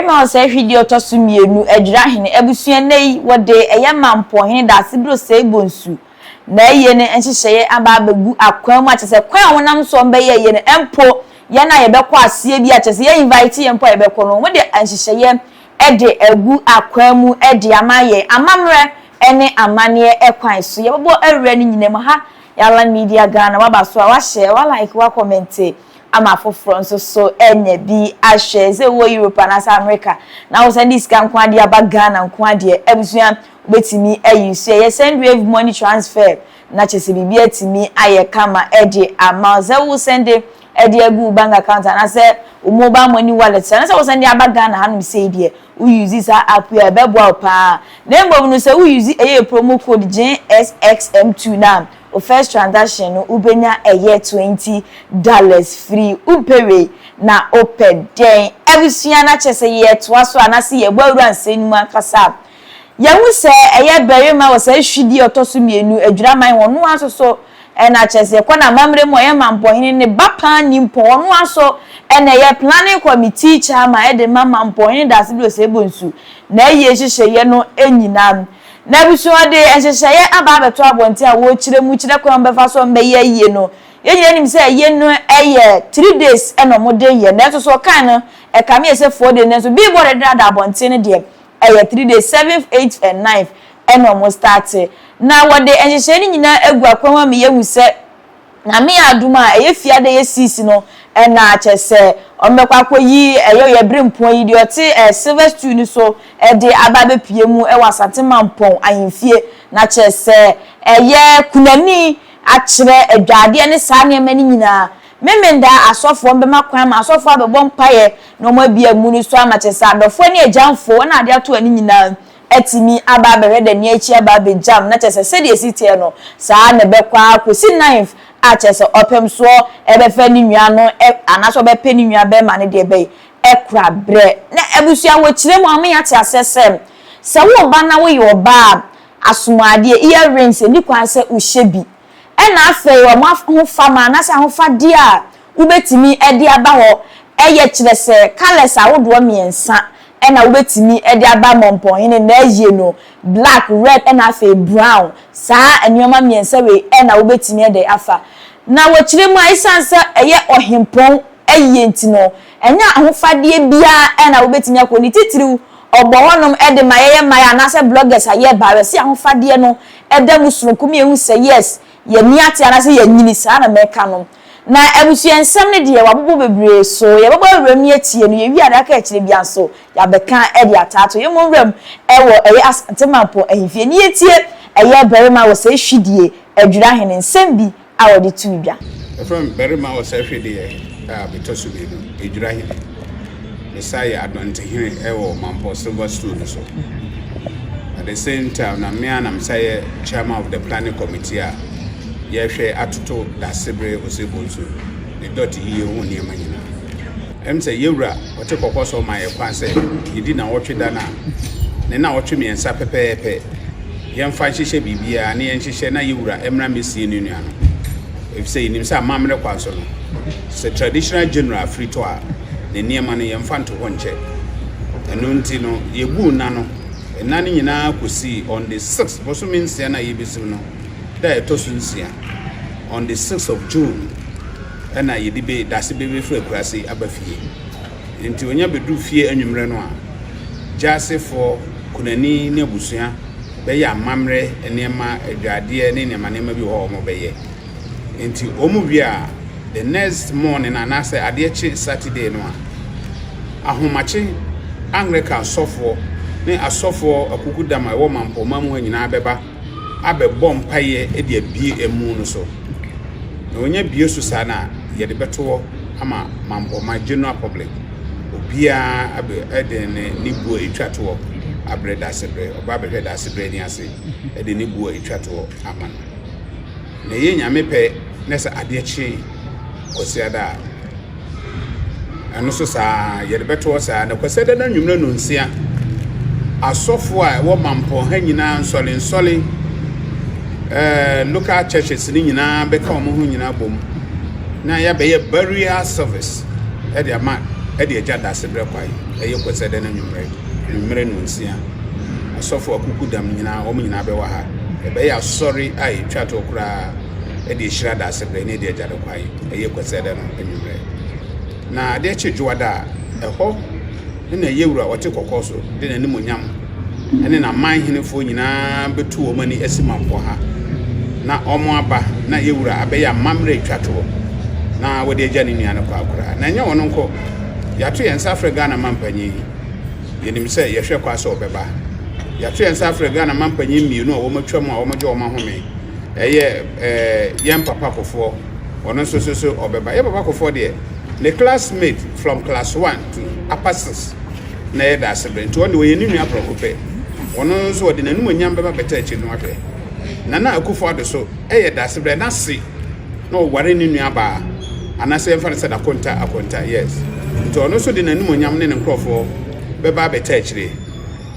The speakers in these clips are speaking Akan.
Barima ɔsɛe hwedeɛ ɔtɔ so mmienu, Adwirahene abusua nnɛ yi wɔde ɛyɛ Mampɔnhene Daasebere Osei Bonsu n'ayie no nhyehyɛeɛ aba abɛgu akwan mu a kyerɛ sɛ kwan a wɔnam so a wɔbɛyɛ ayie no mpo yɛn a yɛbɛkɔ aseɛ bi a kyerɛ sɛ yɛ invite yɛn mpo a yɛbɛkɔ no wɔde nhyehyɛeɛ de agu akwan mu de ama yɛn amammerɛ ne amanneɛ kwan so. Yɛbɛbɔ awura no nyinaa mu ha Yɛalan Media Ghana waba so a wahyɛ, wa like, wa comment ama afoforɔ nso so anya bi ahwɛ. Sɛ wowɔ Europe anaasɛ America na wo sɛnde sika nko adeɛ aba Ghana nko adeɛ abusua wobɛtumi ayi so. Ɛyɛ Sendwave money transfer na kyerɛ sɛ biribi atumi ayɛ kama de ama wo. Sɛ wo sɛnde de agu wo bank account anaasɛ wo mobile money wallet anaasɛ wo sɛnde aba Ghana hanom sei deɛ wo use saa app yi a ɛbɛboa wo paa. Na mmom no sɛ wo use ɛyɛ promo code JSXM2 no a wo first transaction no wobɛnya ɛyɛ $20 free. Wompɛ wei na wopɛ dɛn? Abusua na kyerɛ sɛ yɛtoa so anaasɛ yɛbɔ awura nsɛm no mu ankasa. Yɛhu sɛ ɛyɛ barima wɔ saa hwidie a ɔtɔ so mmienu Adwiraman hɔ no ara nso so ɛna kyerɛ sɛ yɛkɔ n'amammerɛ mu a ɔyɛ Mampɔhene ne ba paa Nimpɔn ɔno ara nso ɛna ɛyɛ planning committee chairman ɛde ma Mampɔhene Daasebere Osei-Bonsu n'ayie nhyehyɛeɛ no nyinaa. Na abusua ɔde nhyehyɛeɛ aba abɛto abɔnten a wɔrekyerɛ mu kyerɛ kwan a wɔbɛfa so a wɔbɛyɛ ayie no. Yɛn nyinaa nim sɛ ayie no yɛ 3 days ɛna wɔde yɛ, nanso so ɔkan no ɛkame yɛ sɛ 4 days, nanso billboard ɛde dada abɔnten no deɛ ɛyɛ 3 days, 7th, 8th and 9th ɛna wɔn start. Na wɔde nhyehyɛeɛ no nyinaa agu akwan mu ama yɛhu sɛ Nyame yɛ adom a ɛyɛ fiada yɛ 6 no ɛna kyɛ sɛ ɔmbɛkɔ akɔyi ɛyɛ yɛ bere mpɔn yi deɛ ɔte silver stool no so ɛde aba abɛpie mu ɛwɔ Asante Mampɔn ahemfie, na kyerɛ sɛ ɛyɛ kunani akyerɛ adwadeɛ ne saa nneɛma no nyinaa. Memenda asɔfoɔ mbɛma kwan ma asɔfoɔ abɛbɔ mpaeɛ na wɔn abia mu no so ama kyerɛ sɛ adɔfoɔ ne agyamfoɔ wɔn a ade ato ani nyinaa atumi aba abɛhwɛ dani akyi aba abɛgyam, na kyerɛ sɛ sɛdeɛ esi teɛ no saa na ɛbɛkɔ akɔsi 9th a kyerɛ sɛ ɔpɛm soɔ ɛbɛfɛ ne nua no ɛ anaasɛ ɔbɛpɛ ne nua bɛrima no deɛ bɛyɛ ɛkora brɛ. Na abusua wɔ kyerɛ mu a wɔn yɛ ate aseɛ sɛ wo ba na woyɛ ɔbaa asomadeɛ earrings ɛni kwan sɛ wohyɛ bi, ɛna afei wɔn ahofama anaasɛ ahofadeɛ a wobɛtumi ɛde aba hɔ ɛyɛ kyerɛ sɛ colours ahodoɔ mmiɛnsa ɛna wobɛtumi ɛde aba Mɔmpɔnhene na ayie no: black, red ɛna afei brown. Saa nneɛma mmiɛnsa wei ɛna wobɛtumi ɛde afa. Na wɔkyerɛ mu a ɛsiane sɛ ɛyɛ ɔhempɔn ayie nti no ɛnyɛ ahofadeɛ biara ɛna wobɛtumi akɔ ne titiriw ɔbɔ hɔnom ɛde ma yɛyɛ mmaa anaasɛ bloggers a yɛba bɛsi ahofadeɛ no ɛda mu sononko mu ehu sɛ yes, yɛni ate anaasɛ yɛnyini saa na mɛka no. Na abusua nsɛm no deɛ wabobɔ bebree so yɛbɛbɔ awura mu atie no yɛwi adaka akyire bia nso yɛabɛka ɛde ataato yɛn mu nwuram ɛwɔ ɛyɛ Asante Mampɔn ahemfie ne yɛtie ɛyɛ barima wɔ sɛ hwidie Adwirahene nsɛm bi a wɔde tu dwa. Ɛfrɛ me barima wɔ sɛ hwedeɛ a metɔ so mmienu Adwirahene. Mesa yɛ adɔntehene ɛwɔ Mampɔ silver stool no so. At the same time na mmea na mesa yɛ chairman of the planning committee a yɛhwɛ atoto Dasebere Osei-Bonsu ne dɔte yie ho nneɛma nyinaa. Sɛ yɛwura ɔte kɔkɔ so ma yɛ kwan sɛ yɛdi nawɔtwe da no a ne nawɔtwe 3 pɛpɛɛpɛ yɛmfa nhyehyɛ biribiara ne yɛnhyehyɛ na yɛwura mmra mmɛsie ne nua no, ɛfisɛ yɛnim sɛ amammerɛ kwan so no sɛ traditional general firi tɔ a ne nneɛma no yɛmfa nto hɔ nkyɛ. Ɛno nti no yɛbuu nna no nna no nyinaa kɔsii on the 6 bosome 6 no a yɛbɛsim no da a ɛtɔ so 6, on the 6th of June, ɛna yɛde bɛ dase bɛbɛfiri akuraase aba fie. Nti onya bɛduru fie anwummerɛ no a gyasefoɔ kunani ne abusua bɛyɛ amammerɛ nneɛma, adwadeɛ ne nneɛma nneɛma bi wɔ hɔ a wɔn bɛyɛ. Nti wɔn wie a the next morning anaasɛ adeɛ kye Saturday no a ahomakye Anglican asɔfoɔ ne asɔfoɔ akukudam a ɛwɔ Mampɔma mu ha nyinaa bɛba abɛbɔ mpaeɛ de abie emu no so. Na wɔnya bie so saa na yɛde bɛto hɔ ama Mampɔma general public obiara abɛ ɛde ne buo etwa toɔ abrɛ Dasebrɛ ɔba abɛhwɛ Dasebrɛ ani ase ɛde ne buo etwa toɔ ama no. Na ɛyɛ Nyame pɛ na sɛ adeɛ kye Kwasiada a ɛno nso saa yɛde bɛto hɔ saa. Na Kwasiada no anwummerɛ no 6 asɔfoɔ a ɛwɔ Mampɔn ha nyinaa nsɔle nsɔle local churches ne nyinaa bɛka wɔn ho nyinaa bom na yɛabɛyɛ burial service ɛde ama. de agya Daasebrɛ kwan, ɛyɛ Kwasiada no anwummerɛ, anwummerɛ nnɔnsia. Asɔfo akukudam nyinaa, wɔn nyinaa bɛwɔ ha. Ɛbɛyɛ asɔre a ɛtwa toɔ koraa de ahyira Daasebrɛ ne de agya no kwan, ɛyɛ Kwasiada no anwummerɛ. Na adeɛ kye Dwoada a, ɛhɔ na ɛyɛ wura a ɔte kɔkɔɔ so de n'animuonyam ne n'aman henefoɔ nyinaa bɛtu wɔn ani asi Mampɔ ha, na wɔaba na yɛ wura abɛyɛ amammerɛ atwa toɔ na wɔde agya ne nua no kɔ akoraa. Na ɛnyɛ ɔno nko, yɛato yɛn nsa afrɛ Ghana mampanyin, yɛnim sɛ yɛhwɛ kwa sɛ ɔbɛba. Yɛato yɛn nsa afrɛ Ghana mampanyin mmienu a wɔatwa mu a wɔagye wɔn ahome, ɛyɛ eh, yɛn papa Kofoɔ, ɔno nso so so ɔbɛba. Yɛn papa Kofoɔ deɛ, ne classmate from class one to upper six na ɛyɛ Daasebrɛ nti ɔno deɛ ɔyɛ ne nua prɛko pɛ. Ɔno nso ɔde n'animuonyam bɛba bɛta akyiri no ahwɛ. Nana Akufo Addo so yɛ Daasebrɛ n'ase na ɔware ne nua baa anaasɛ yɛmfa no sɛ Dakonta Akonta yes. Nti ɔno nso de n'animuonyam ne ne nkorɔfoɔ bɛba abɛta akyire.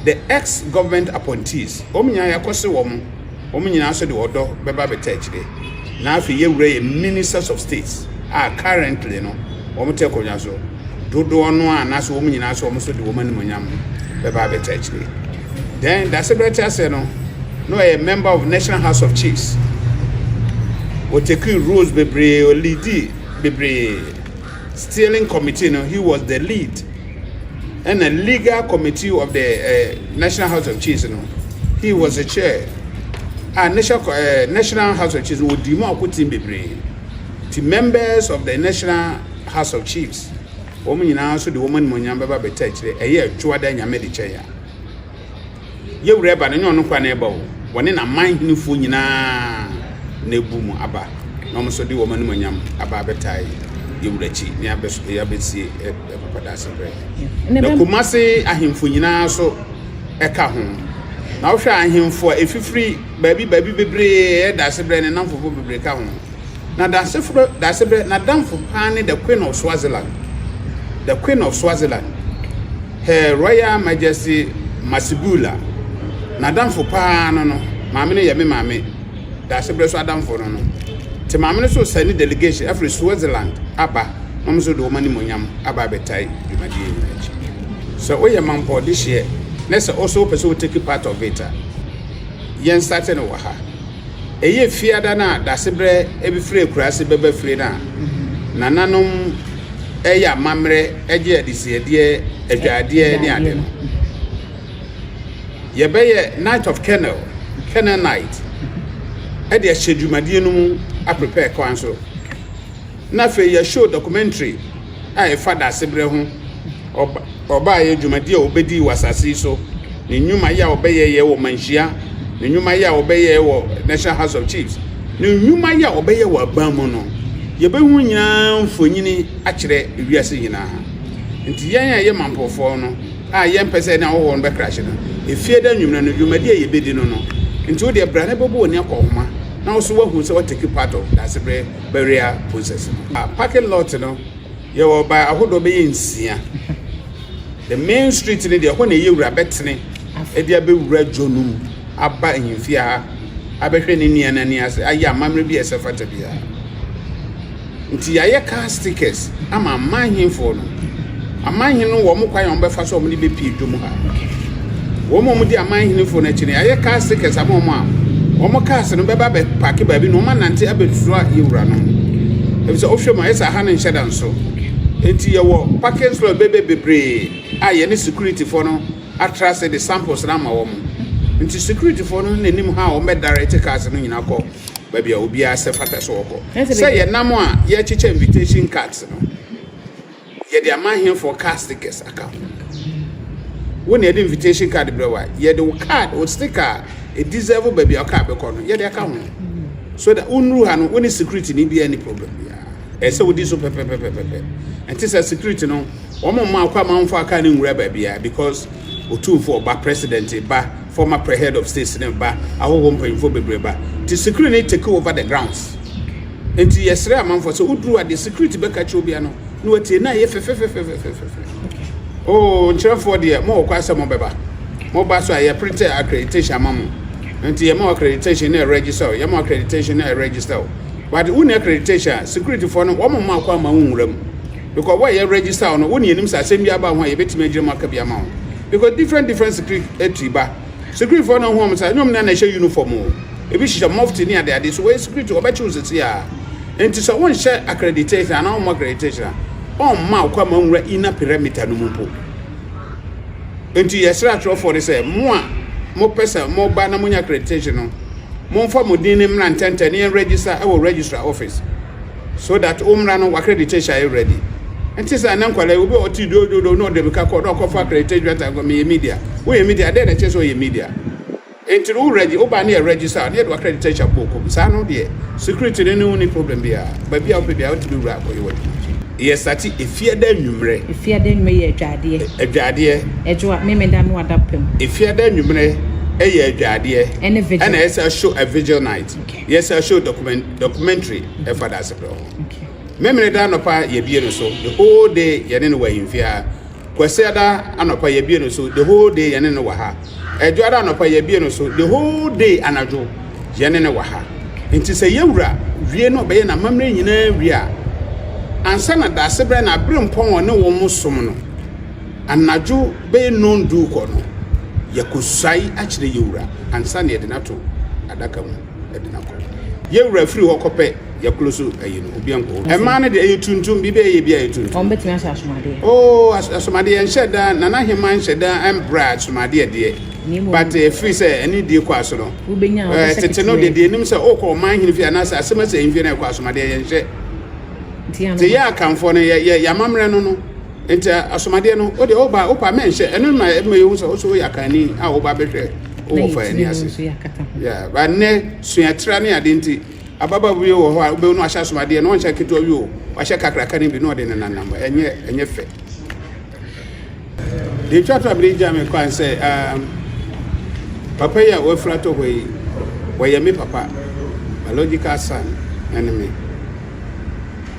The ex government appointees wɔn nyinaa yɛakɔse wɔn. Wɔn nyinaa nso de ɔdɔ bɛba abɛta akyire. Na afei yɛwura yɛ Ministers of States a currently no wɔn te akonnwa so dodoɔ no a anaasɛ wɔn nyinaa nso wɔn nso de wɔn animuonyam bɛba abɛta akyire. Then Dasebrɛ te aseɛ no na ɔyɛ member of National House of Chiefs. Ɔtekii roles bebree, ɔleadii bebree. Steering Committee no he was the lead. Ɛna Legal Committee of the uh, National House of Chiefs no he was the chair. A National, uh, National House of Chiefs no wɔdii mu akoten bebree. Ti members of the National House of Chiefs wɔn nyinaa nso de wɔn animuonyam bɛba bɛta akyire. Ɛyɛ adwoada Nyame de kyɛ ya. Yɛ wura ɛba no, ɛnyɛ ɔno nkoa na ɛba o, wɔne n'aman henefoɔ nyinaa na ɛbu mu aba, na wɔn nso de wɔn animuonyam aba abɛtae yɛ wura akyi ne abɛsie papa Daasebrɛ. Na Kumase ahemfo nyinaa nso ɛka ho. Na wohwɛ ahemfo a ɛfifiri baabi baabi bebree ɛyɛ Daasebrɛ ne nnamfofoɔ bebree ka ho. Na Daasebrɛ, Daasebrɛ, n'adamfo paa ne the Queen of Swaziland, the Queen of Swaziland, Her Royal Majesty Masibula, n'adamfo paa no no, maame no yɛ me maame, Daasebrɛ so adamfo no no. Nti maame no so sɛne delegation afiri Swaziland aba, na wɔn nso de wɔn animuonyam aba abɛtae dwumadie nyinaa akyi. Sɛ woyɛ Mampɔn dehyeɛ na sɛ wo nso wopɛ sɛ wo take part of it a, yɛn starte no wɔ ha. Ɛyɛ Fiada no a Dasebrɛ befiri akuraase bɛba fie no a, nananom yɛ amammerɛ gye adesiedeɛ, adwaadeɛ ne ade no. Yɛbɛyɛ Night of Kennel, Kennel Night, de ahyɛ dwumadie no mu aprepare kwan so. Na afei yɛ show documentary a ɛfa Daasebrɛ ho, ɔba ɔbaeɛ, dwumadie a ɔbɛdii wɔ asase yi so, ne nnwumayɛ a ɔbɛyɛeɛ wɔ Manhyia, ne nnwumayɛ a ɔbɛyɛeɛ wɔ National House of Chiefs, ne nnwumayɛ a ɔbɛyɛ wɔ aban mu no, yɛbɛhu nyinaa mfonini akyerɛ wiase nyinaa. Nti yɛn a yɛyɛ Mampɔfoɔ no a yɛmpɛ sɛ yɛne ahɔhoɔ no bɛkrahye no, efie da anwummerɛ no, dwumadie a yɛbɛdi no no, nti wo deɛ bra na bɛbɔ w'ani akɔ nhoma na wo nso woahu sɛ woatake part of Daasebrɛ burial process no. Parking lot no, yɛwɔ ba ahodoɔ bɛyɛ nsia. The main street no deɛ, ɛhɔ na ɛyɛ wura bɛtene de abɛwura dwo no mu aba ahemfie ha abɛhwɛ ne nua no ani ase ayɛ amammerɛ bi a ɛsɛ fata biara. Nti yɛayɛ car stickers ama aman henfoɔ no. Aman hene no wɔn kwan a wɔbɛfa so a wɔde bɛpie dwom ha. Wɔn a wɔdi aman henefoɔ no akyi no, yɛayɛ car stickers ama wɔn a wɔn cars no bɛba abɛpaake baabi na wɔanante abɛsua yɛn wuranom. Efisɛ wohwɛ mu a, ayɛ sɛ aha no nhyɛ da nso. Enti yɛwɔ parking slot bɛbɛ bebree a yɛne securityfoɔ no atra ase de samples no ama wɔn. Nti securityfoɔ no na nim how a wɔbɛdirect cars no nyinaa kɔ baabi a obiara sɛ fata sɛ ɔkɔ. Sɛ yɛnam a yɛrekyekyɛ invitation cards no, Yɛde ama ahenfoɔ card stickers aka ho. Wo na yɛde invitation card brɛ wo a, yɛde wo card, wo sticker a ɛdeserve baabi a wo card bɛkɔ no, yɛde aka ho. So that wonnuru ha no, wo ne security ni biara ni problem biara. Ɛsɛ sɛ wodi so pɛpɛpɛpɛpɛ. Ɛnte sɛ security no, wɔn mma akɔ ama wɔmfa car no nwura baabiara because otumfoɔ ba, president ba, former pre head of states no ba, ahɔhoɔ mpanyinfoɔ bebree ba. Nti security no take over the grounds. Nti yɛsrɛ amanfoɔ sɛ woduru a deɛ security bɛka kyerɛ obia no na watie na ɛyɛ fɛfɛfɛfɛfɛfɛ. Oh, nkyerɛfoɔ deɛ mowɔ kwan sɛ mobɛba. Moba so a yɛ print accreditation ama mo. Nti yɛma wo accreditation na ɛregister wo, yɛma wo accreditation na ɛregister wo. But wonni accreditation a, security foɔ no wɔn mma kwan ma wonwura mu. Because wo a yɛ register wo no, wo ne yɛnim sɛ asɛm bi aba ho a yɛbɛtumi agyina mu aka bi ama wo. Because different different security ba. Security foɔ no ho wɔn sɛ ɛnyɛ wɔn nyinaa na ɛhyɛ uniform o. Ebi hyehyɛ mufti ne adeade so wɔyɛ security wɔbɛkye wo sisi a. Nti sɛ wonhyɛ accreditation anaa wɔmmɔ accreditation a, ɔmma wo kwan ma nwura inner perimeter no mu mpo. Nti yɛsrɛ atwerɛfoɔ no sɛ mo a mopɛ sɛ moba na monya accreditation no, momfa mo din no mmra ntɛntɛn na yɛn register wɔ registrar office so that wo mmra no w'accreditation ayɛ ready. Nti sɛ ɛnɛ nkwadaa yi obi a ɔte dododo na ɔde mmirika kɔ na ɔkɔfa accreditation letter nkɔ meyɛ media. Woyɛ media dɛn na ɛkyerɛ sɛ ɔyɛ media? Nti no wo regi wo ba ne yɛ register a ne yɛde w'accreditation abɔ wo kɔn mu saa no deɛ security no ne wo nni problem biara baabi a wopɛ biara wotumi wura kɔyɛ w'adwuma. Yɛ starte Efiada anwummerɛ. Efiada anwummerɛ yɛ adwadeɛ. Adwadeɛ. Ɛdwoa, Memenda ne wada pam. Efiada anwummerɛ yɛ adwadeɛ. Ɛne vigil. Ɛna yɛsan show a vigil night. Okay. Yɛsan show document documentary ɛfa Daasebrɛ ho. Okay. Memeneda anɔpa yɛbie no so the whole day yɛne no wɔ ahemfie ha. Kwasiada anɔpa yɛbue no so the whole day yɛne no wɔ ha. Ɛdwoada anɔpa yɛbue no so the whole day anadwo yɛne no wɔ ha. Nti sɛ yɛwura wie na ɔbɛyɛ n'amammerɛ nyinaa wie a, ansa na Daasebrɛ na aberempɔn a ɔne wɔn som no, anadwo bɛyɛ nnɔndu kɔ no, yɛkɔsuae akyerɛ yɛwura ansa na yɛde no ato adaka mu. de no akɔ. Yɛ wura firi hɔ kɔ pɛ yɛ close ayi no obi ankɔ hɔ. Mmaa no deɛ ɛyɛ tuntum biribi a ɛyɛ biara yɛ tuntum. Wɔn bɛtumi ahyɛ asomadeɛ. Oh asomadeɛ nhyɛ da Nana Hemaa nhyɛ da mbra asomadeɛ deɛ but ɛfiri sɛ ɛne die kɔ aso no eh, tete no deɛ deɛ nim sɛ ɔkɔ ɔman hene fie anaasɛ asɛm asɛ ahemfie na ɛkɔ asomadeɛ yɛnhyɛ te yɛ akanfoɔ no yɛ yɛ yɛamammerɛ no no Nti asomadeɛ no wo deɛ woba wopa mɛnhyɛ ɛno na ɛma yɛhu sɛ wo so woyɛ akanni a woba bɛhwɛ wowɔ fa ani ase yeah but nnɛ suatra ne ade nti ababaawa bi wɔ hɔ a wobɛhu no ahyɛ asomadeɛ no ɔnhyɛ ketewa bi o wahyɛ kakraka no bi na ɔde nenanam ɛnyɛ ɛnyɛ fɛ deɛ ɛtwa to a mede gya me kwan sɛ um, papa yi a wafira tɔ hɔ yi wɔyɛ me papa biological son ɛne me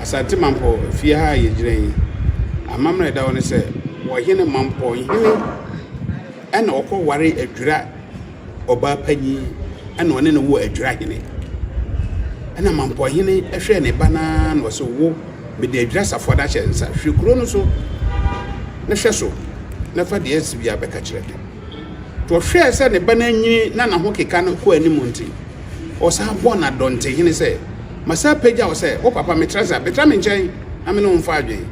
Asante Mampɔn fie ha a yɛgyina yi, amammerɛ a ɛda hɔ ne sɛ, ɔhene Mampɔnhene ɛna ɔkɔware Adwira ɔbaa panyin ɛna ɔne no woo Adwira hene. Ɛna Mampɔnhene hwɛɛ ne ba no ara na ɔse wo, mede Adwira safoa no ahyɛ nsa, hwɛ kuro no so na hwɛ so na fa deɛ asi biara bɛka kyerɛ me. Nti ɔhwɛɛ sɛ ne ba no anyini na n'ahokeka no kɔ anim nti, Ɔsan bɔɔ no adɔntehene sɛ, Masan apagya wo sɛ wo papa, metra ase a, bɛtra me nkyɛn na me ne wo mfa adwene.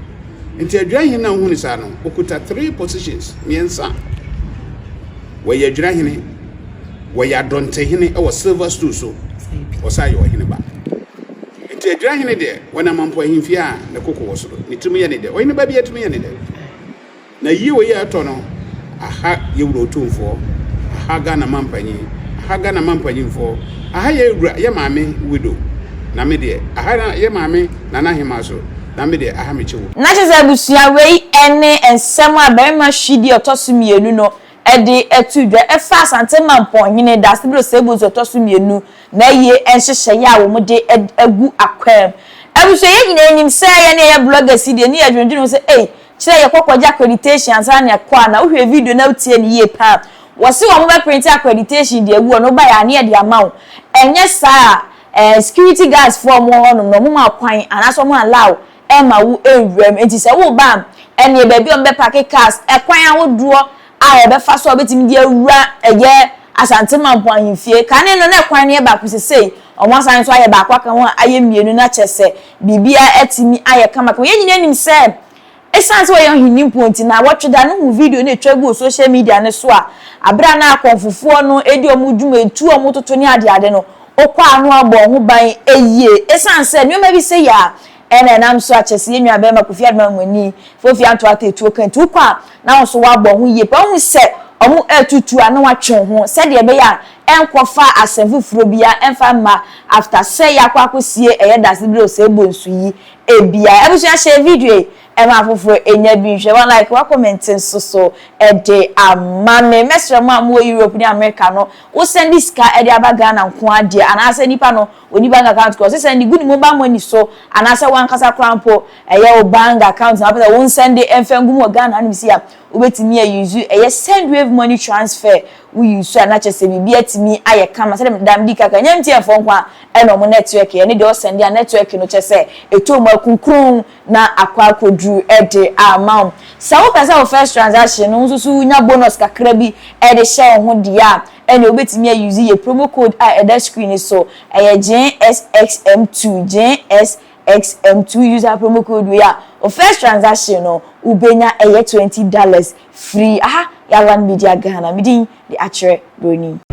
Nti Adwirahene no a wohu no saa no, ɔkuta three positions, mmiɛnsa. Wɔyɛ Adwirahene, wɔyɛ adɔntehene wɔ silver stool so, ɔsan yɛ ɔhene ba. Nti Adwirahene deɛ, wɔnam Ampɔn ahemfie a ne koko wɔ soro, ne tirim yɛ ne dɛ. Ɔhene ba biara tirim yɛ ne dɛ. Na yie wei a ɛtɔ no, aha yɛ wura otumfoɔ, aha Ghana mampanyin, aha Ghana mampanyinfoɔ, aha yɛ wura yɛ maame widow, na me deɛ, aha na yɛ maame Nana Hemaa so, na me deɛ, aha me kye wo. Na kyerɛ sɛ abusua wei ne nsɛm a barima Hwidi a ɔtɔ so mmienu no de to dwa ɛfa Asante Mampɔnhene Dasebere Osei Bonsu a ɔtɔ so mmienu n'ayie nhyehyɛeɛ a wɔde agu akwan mu. Abusua yɛn nyinaa nim sɛ yɛn a yɛyɛ bloggers yi deɛ ne yɛdwendwene ho sɛ ei Kyerɛ yɛkɔ kɔgye accreditation ansa na yɛkɔ a na wohwɛ video na wotie no yie paa wɔse wɔn bɛ printe accreditation de agu hɔ no wobaeɛ a ne yɛde ama wo ɛnyɛ saa a eh, security guards foɔ a wɔn wɔ hɔnom no wɔn ma kwan anaasɛ wɔn allow ɛma wo nwura mu nti sɛ woba a ɛneɛ baabi a wɔn bɛ parke cars ɛkwan ahodoɔ a wɔbɛfa so a wɔbɛtumi de awura ɛyɛ Asante Mampong ahemfie kane no na ɛkwan no yɛ baako sesei wɔn asan nso ayɛ baako aka ho a ayɛ mmienu na kyerɛ sɛ biribiara atumi ayɛ kamakama yɛn nyinaa nim sɛ Esiane sɛ ɔyɛ ɔhene mpo nti, nnawɔtwe da no hu video no a etwa gu wɔ social media no so a bere a na akɔmfofoɔ no redi wɔn dwuma, etu a wɔtoto ne adeade no, wokɔ a na wɔabɔ ho ban yie. Esiane sɛ nneɛma bi sɛe a ɛna ɛnam so a kyerɛ sɛ yɛn nua barima Kofi Adoma Nwani, Fofi Anto Arthur etuo ka nti, wokɔ a na wo nso woabɔ ho yie paa. Wohu sɛ wɔretutu a na woatwe wo ho sɛdeɛ ɛbɛyɛ a ɛnkɔfa asɛm foforɔ biara ɛmfa mma after sɛ yɛakɔ akɔsie ɛyɛ Dasebere Osei Bonsu yi Ebia. Abusua share video yi ma afoforo nya bi nhwɛ. Wa like, wa comment nso so de ama me. Mɛsrɛ mo a mowɔ Europe ne America no, wo sɛnde sika de aba Ghana nko ara deɛ, anaasɛ nipa no ɔnni bank account koraa, ɔse sɛnde gu ne mobile money so, anaasɛ wankasa koraa mpo ɛyɛ wo bank account na wopɛ sɛ wo nsɛnde mfa ngu mu wɔ Ghana hanom sei a, wobɛtumi a use ɛyɛ Sendwave money transfer. Wo use a na kyerɛ sɛ biribi atumi ayɛ kama sɛdeɛ da medi kaka nyɛ MTN foɔ nko a ɛna ɔmo network ɛne deɛ ɔsɛnde a network no kyerɛ sɛ ɛtɔ mu akunkun na akɔ akɔduru ɛde ama wo. Sɛ wopɛ sɛ wo first transaction no nso so wonya bonus kakra bi ɛde hyɛ wo ho deɛ a, ɛna wobɛtumi a use yɛ promo code a ɛda screen so, ɛyɛ JSXM2, JSXM2. Use promo code wei a, wo first transaction no wobɛnya ɛyɛ $20 free. Aha Yalan Media Ghana, medin de akyerɛ broni.